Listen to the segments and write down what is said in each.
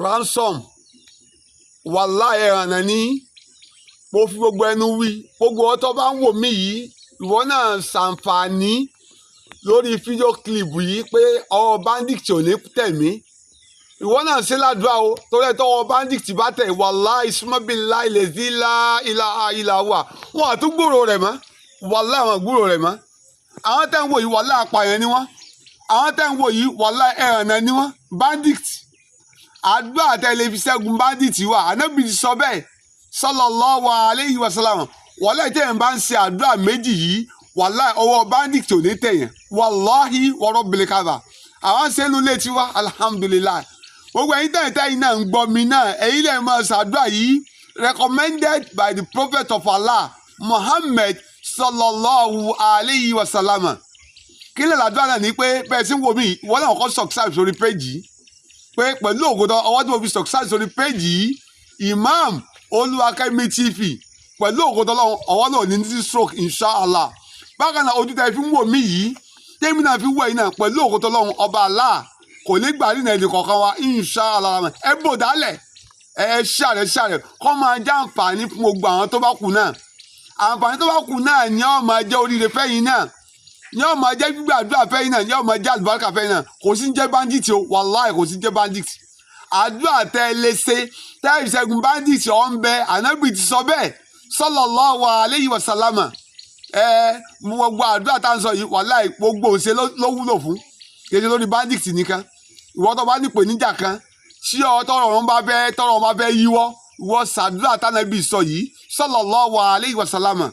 Ransom, wàláhì, ẹ̀rànà ní mo fi gbogbo ẹnu wí. Gbogbo ọtọ́ bá ń wò mí yìí, ìwọ náà ṣàǹfààní lórí video clip yìí pé ọwọ́ bandit ò ní tẹ̀ mí. Ìwọ náà ṣe ládùúgbà o, torí ẹ tọwọ́ bandit bá tẹ̀, wàláhì, summabillahi lazi la ilaha illa huwa, wọn àtúgbòrò rẹ̀ mọ́. Wàláhì, àwọn gbúrò rẹ̀ mọ́. Àwọn tẹ́ ń wò yìí, wàláhì, apààyàn ni wọ́n. Àwọn tẹ́ ń wò yìí, wàláhì, ẹ̀rànà ni wọ́n, bandit. Àdúrà tẹ́lẹ̀ fi ṣẹ́gun bandit wà. Ànábì ti sọ bẹ́ẹ̀, sallallahu alayhi wa sallam. Wàláhì, tẹ́ ẹ̀ bá ń ṣe àdúrà méjì yìí, wàláhì, ọwọ́ bandit ò ní tẹ̀yàn. Wàláhì wa rabbil kaaba, àwọn ṣe ń lé tiwa, alhamdulillahi. Gbogbo ẹ̀yin tẹ̀yìn tẹ̀yìn náà ń gbọ́ mi náà, ẹ̀yin lè máa ṣàdúrà yìí, recommended by the prophet of Allah, Muhammad sallallahu alayhi wa sallam. Kí lè làdúrà náà ní pé bẹ́ẹ̀ tí ń wo mí, ìwọ náà kọ́ subscribe sórí page yìí, pé pẹ̀lú ògùn ọwọ́ tí mo fi subscribe sórí page yìí, Imam Olúwakẹ́mi TV, pẹ̀lú ògùn ọlọ́run, ọwọ́ náà ní ní stroke, inshallah. Bákan náà, ojú tẹ́ fi ń wò mí yìí, tèmi náà fi wò yìí náà, pẹ̀lú ògùn ọlọ́run ọba Allah, kò ní gbà nínú ẹnì kọ̀ọ̀kan wa, inshallah. Ẹ bò dálẹ̀, ẹ ṣàrẹ̀ ṣàrẹ̀ kọ́ máa já àǹfààní fún gbogbo àwọn tó bá kù náà. Àǹfààní tó bá kù náà ni ó máa jẹ́ oríire fẹ́yìn náà, ni ó máa jẹ́ gbígbàdúrà fẹ́yìn náà, ni ó máa jẹ́ àlùbáríkà fẹ́yìn náà. Kò sí ń jẹ́ bandit o, wàláì, kò sí ń jẹ́ bandit. Àdúrà tẹ́ ẹ lè ṣe tẹ́ ẹ ṣẹ́gun bandit ọ̀ ń bẹ. Ànábì ti sọ bẹ́ẹ̀, sallallahu alayhi wa sallam. Ẹ gbogbo àdúrà tá à ń sọ yìí, wàláì, gbogbo òṣè ló wúlò fún, kì í ṣe lórí bandit nìkan. Ìwọ tó bá nípèníjà kan tí ọ tọrọ wọn bá fẹ́, tọrọ wọn bá fẹ́ yíwọ́, ìwọ ṣàdúrà tánàbì sọ yìí, sallallahu alayhi wa sallam.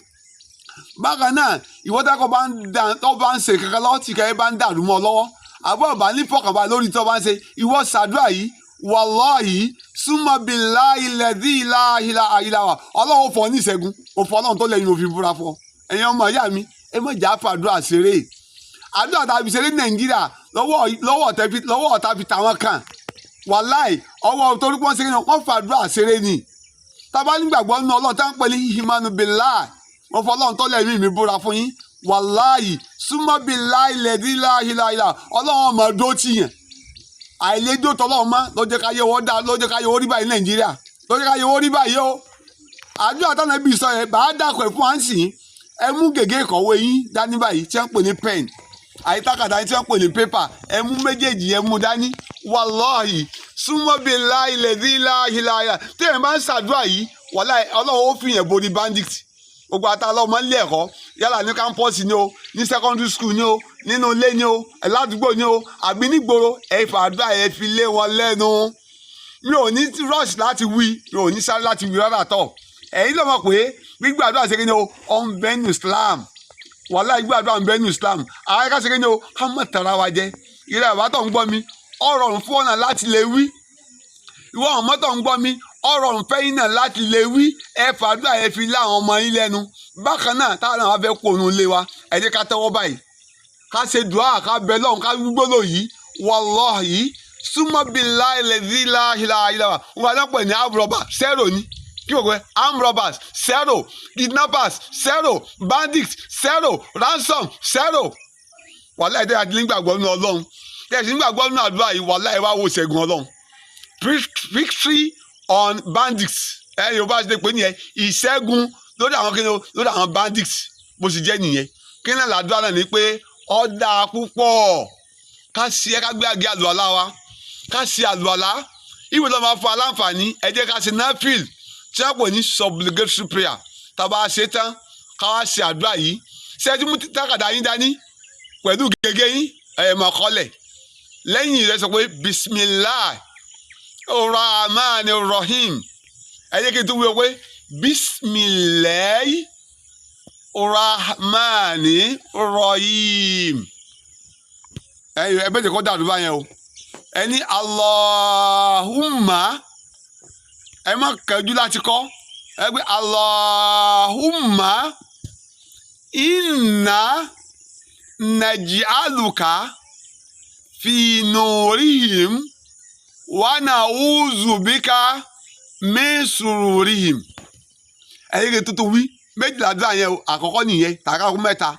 Bákan náà, ìwọ tó bá ń dà, tó bá ń ṣe kankan lọ́wọ́ tí kẹ́kẹ́ bá ń dàrú mọ́ ọ lọ́wọ́, àbọ̀ ọ̀bá ní fọkànbalẹ̀ lórí tó bá ń ṣe, ìwọ ṣàdúrà yìí. Wàláhì, súnmọ́ billahi alladhi la ilaha illa huwa, ọlọ́run fọ ní ìṣẹ́gun òfò. Ọlọ́run tó lẹ́yìn òfin búra fọ. Ẹ̀yin ọmọ ìyá mi, ẹ má jà fàdúrà ṣeré. Àdúrà tàbí ṣeré ní Nàìjíríà lọ́wọ́ ọ̀tá fi tàwọn kan. Wàláì, ọwọ́ torí pọ́n ṣeré náà, wọ́n fàdúrà ṣeré ni. Tábà nígbàgbọ́ nínú Ọlọ́run tá ń pè ní ìmánu billahi, wọ́n fọ Ọlọ́run tó lẹ́mí mi búra fún yín, wàláì, súnmọ́ billahi alladhi la ilaha illa, Ọlọ́run ọmọ dó tìyàn. Àìlédò tọ́lọ́run mọ́ lọ́jọ́ káyé wọ́n dá, lọ́jọ́ káyé wọ́n rí báyìí Nàìjíríà, lọ́jọ́ káyé wọ́n rí báyìí o. Àdúrà táwọn ẹbí sọ yẹn, bàá dàpọ̀ fún wa ń sìn. Ẹ mú gègé ìkọ̀wé yín dání báyìí tí wọ́n ń pè ní pen, àyítákàtà tí wọ́n ń pè ní paper. Ẹ mú méjèèjì yẹn, mú dání. Wàláhì, súnmọ́ billahi alladhi la ilaha illa, tí èèyàn bá ń ṣàdúrà yìí, wàláhì, Ọlọ́run ó fi yẹn borí bandit. Gbogbo àtàlọ́ ọmọ ilé ẹ̀kọ́, yálà ní campus ni o, ní secondary school ni o, nínú ilé ni o, ládùúgbò ni o, àbí nígboro, ẹ fàdúrà, ẹ fi lé wọn lẹ́nu. Mi ò ní rush láti wí, mi ò ní sáré láti wí rárá tọ̀. Ẹ̀yin ló mọ̀ pé gbígbàdúrà ṣe kí ni o, ọ̀ ń bẹ nínú Islam. Wàhálà, gbígbàdúrà ń bẹ nínú Islam. Àwọn ẹ̀ka ṣe kí ni o, ká mọ̀ tara wa jẹ. Ìrẹ́ àbá tó ń gbọ́ mi, ó rọrùn fún ọ̀nà láti lè wí. Ìwọ àwọn mọ́tò ń gbọ́ mi, ó rọrùn fẹ́yìn náà láti lè wí. Ẹ fàdúrà, ẹ fi lé àwọn ọmọ yín lẹ́nu. Bákan náà, táwọn náà wá fẹ́ kó òun lé wa, ẹ jẹ́ ká tẹ́wọ́ báyìí, ká ṣe dùá, ká bẹ lọ́hùn, ká gbólò yìí. Wàláhì, súnmọ́ billahi alladhi la ilaha illa huwa. Wọn bá pè ní armed robber, zero ni. Kí wọ́n pẹ́ armed robbers, zero; kidnappers, zero; bandits, zero; ransom, zero. Wàláhì, tẹ́ àti nígbàgbọ́ nínú Ọlọ́run, tẹ́ àti nígbàgbọ́ nínú àdúrà yìí, wàláhì, wá wo ṣẹ́gun Ọlọ́run, victory on bandits. Ẹ Yorùbá ṣe pé nìyẹn, ìṣẹ́gun lórí àwọn kí ni o, lórí àwọn bandits. Bó ṣe jẹ́ nìyẹn. Kí náà làdúrà náà ni pé ó dáa púpọ̀ ká ṣe ẹ, ká gbé àgé àlùwàlá wa, ká ṣe àlùwàlá. Ìwé ló máa fún aláǹfààní. Ẹ jẹ́ ká ṣe náfìl tí wọ́n pè ní supplicatory prayer. Tá a bá ṣe tán, ká wá ṣe àdúrà yìí. Ṣé ẹ ti mú tákàdá yín dání pẹ̀lú gègé yín? Ẹ̀ máa kọ́lẹ̀ lẹ́yìn rẹ̀, sọ pé bismillah rahman rahim. Ẹ jẹ́ kí n tún wí pé bismillah rahman rahim. Ẹ bẹ́ẹ̀ jẹ́ kó dàrú báyẹn o. Ẹ ní Allahumma, ẹ má kẹjú láti kọ́. Ẹ gbé Allahumma inna naj'aluka fi nurihim wa na'udhu bika min sururihim. Ẹ yẹ kí n tuntun wí méjìlá dúrà yẹn o. Àkọ́kọ́ nìyẹn, tàkà kún mẹ́ta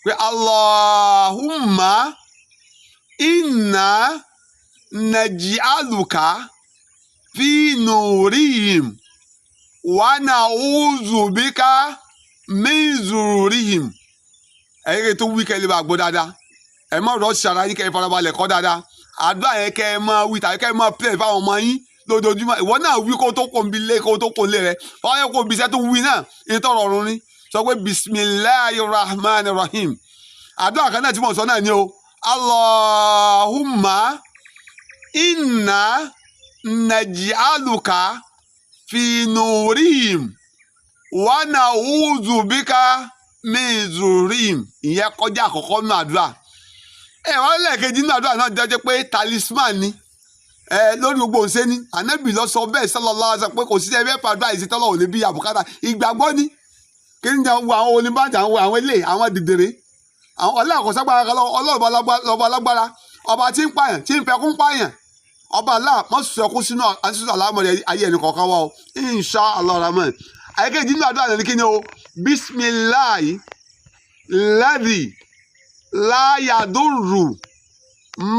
pé Allahumma inna naj'aluka. fi nurihim wa na'udhu bika min zururihim. Ẹ̀yẹ́kẹ́ tó wí kẹ́lẹ́ bá gbọ́ dáadáa. Ẹ má rọ́ ṣara yín, kẹ́ ẹ farabalẹ̀ kọ́ dáadáa. Àdúrà yẹn, kẹ́ ẹ máa wí tàbí kẹ́ ẹ máa play fáwọn ọmọ yín lójoojúmọ́. Ìwọ náà wí kó tó kó nbí lé, kó tó kó lé rẹ. Báwọn yẹ kó bí iṣẹ́ tó wí náà, ìtọ́rọ̀ ọ̀run ni. Sọ pé bisimilahi rahman rahim. Àdúrà kan náà tí mo sọ náà ni o. Allahumma inna naj'aluka fi nurihim wa na'udhu bika min zurihim. Ìyẹn kọjá àkọ́kọ́ nínú àdúrà. Ẹ wọ́n lẹ́ẹ̀kejì nínú àdúrà náà jẹ́ pé talisman ni ẹ lórí gbogbo òǹṣẹ́ ni. Ànábì lọ sọ bẹ́ẹ̀, sallallahu alaihi wasallam, pé kò sí ẹgbẹ́ fàdúrà ìṣètọ́lọ̀ òní bí àbùkátà ìgbàgbọ́ ni. Kí ni jẹ́ wo àwọn oníbàjẹ́, àwọn ilé, àwọn dìdèrè, àwọn ọlọ́run kò ságbára kan lọ́wọ́. Ọlọ́run lọ́ba alágbára, ọba tí ń pààyàn, tí ń fẹkún pààyàn. Ọba Allah mọ́ sọkún sínú àṣìṣe àlámọ̀rẹ́ ayé ẹnì kọ̀ọ̀kan wa o, insha Allah rahman. Àyíkéjì nínú àdúrà ní kí ni o? Bisimilahi ladhi la yadurru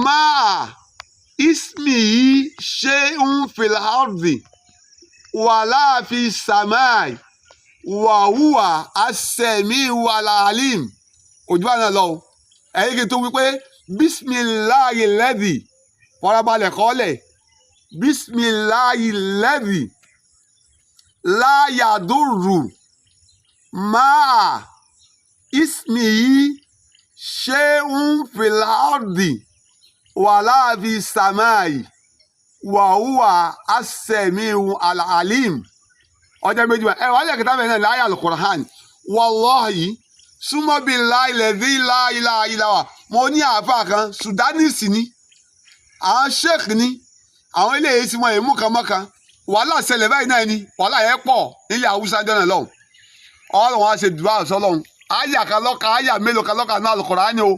máa ismihi shay'un fil ardi wala fi samai wa huwa as-sami'u al-alim. Kò jù bá náà lọ o. Ẹ̀yìn kí n tó wí pé bisimilahi ladhi, farabalẹ̀ kọ́lẹ̀, bisimilahi ladhi la yadurru máa ismihi shay'un fil ardi wala fi samai wa huwa as-sami'u al-alim. Ọjọ́ méjì wá ẹ wàá lẹ́ẹ̀kẹta bẹ́ẹ̀ náà láyà al-Qur'an. Wallahi súnmọ́ bíi láìlẹ̀ dí láìláìláwà. Mo ní àáfàá kan, Sudanese ni, àwọn sheikh ni, àwọn eléyìí tí wọn èémú kan mọ́kan. Wàhálà ṣẹlẹ̀ báyìí náà ni, wàhálà yẹn pọ̀ nílẹ̀ Haúsá jọ́nà lọ́hùn. Ọlọ́run á ṣe dùbà sọlọ́hún, àyà kan lọ́ka, àyà mélòó kan lọ́ka náà Al-Qur'ani o.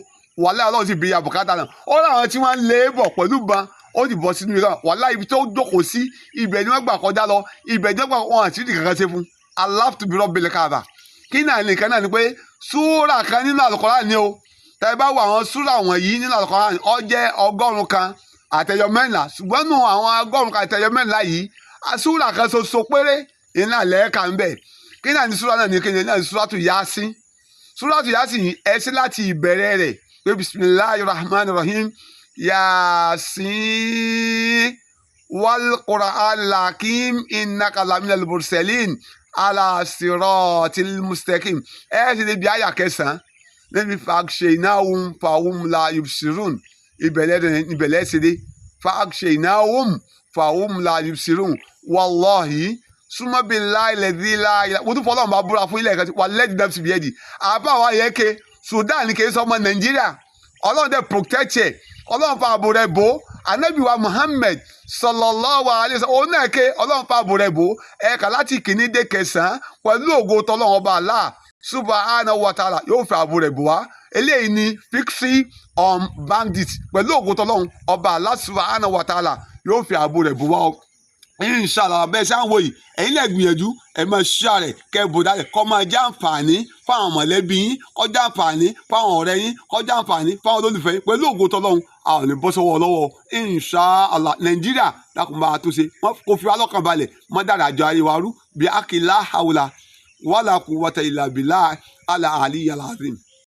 Wàhálà, Ọlọ́run sì bí abùkátà náà. Ó láwọn tí wọ́n ń lé bọ̀ pẹ̀lú ban, ó sì bọ́ sínú ìran. Wàhálà, ibi tó jókòó sí, ibẹ̀ ni wọ́n gbà kọjá lọ, ibẹ̀ ni wọ́n gbà wọn àti ìdí kankan ṣe fún aláftu bí rọ́bìlì káàbà. Kí náà nìkan náà ni pé súrà kan nínú Al-Qur'ani ni o. Tẹ́ bá wo àwọn súrà wọ̀nyí nínú Al-Qur'ani, ó jẹ́ 164, ṣùgbọ́n nù àwọn 164 yìí, súrà kan ṣoṣo péré iná lẹ́ẹ̀ka ń bẹ̀. Kí náà ní súrà náà ní? Kí náà ní súràtù Yásín? Súràtù Yásín yìí, ẹ sí láti ìbẹ̀rẹ̀ rẹ̀ pé bisimilahi rahman rahim, Yasin wal Qur'an lakim, innaka laminal mursalin ala siratil mustaqim. Ẹ sì níbi àyà kẹsàn-án, níbi faghshaynahum fahum la yubsirun, ìbẹ̀lẹ̀ ṣe dé faghshaynahum fahum la yubsirun. Wallahi súnmọ́ bíi láìlẹ̀ dí láìlẹ̀, mo tún fọlọ́run bá búra fún ilé ẹ̀ka wà lẹ́dí náà sì bí ẹ̀dì. Àbá wa yẹ ke Sudan kì í sọ ọmọ Nàìjíríà. Ọlọ́run dẹ̀ protect ẹ̀, Ọlọ́run fa ààbò rẹ̀ bò. Anabi wa Muhammad sallallahu alaihi wasallam, òun náà ké, Ọlọ́run fa ààbò rẹ̀ bò. Ẹ̀ka láti kìíní dé kẹsàn-án, pẹ̀lú ògo tọ́lọ́run ọba Allah subhanahu wa ta'ala, yóò fi ààbò rẹ̀ bò wá. Eléyìí ni victory on bandit. Pẹ̀lú ògo tọ́lọ́run ọba Allah subhanahu wa ta'ala, yóò fi ààbò rẹ̀ bò wá o, inshallah. Bẹ́ẹ̀ ṣáà ń wò yìí, ẹ̀yin lè gbìyànjú, ẹ máa share rẹ̀, kẹ́ ẹ bò dálẹ̀, kó máa jẹ́ àǹfààní fáwọn mọ̀lẹ́bí yín, kó jẹ́ àǹfààní fáwọn ọ̀rẹ́ yín, kó jẹ́ àǹfààní fáwọn olólùfẹ́ yín. Pẹ̀lú ògo tọ́lọ́run, a ò ní bọ́ sọ́wọ́ lọ́wọ́, inshallah. Nàìjíríà, dákun bá a tó ṣe kó fi wá lọ́kàn balẹ̀, mọ́ dára àjọ ayé wa rú bí akila hawla wala quwwata illa billah ala ali alazim.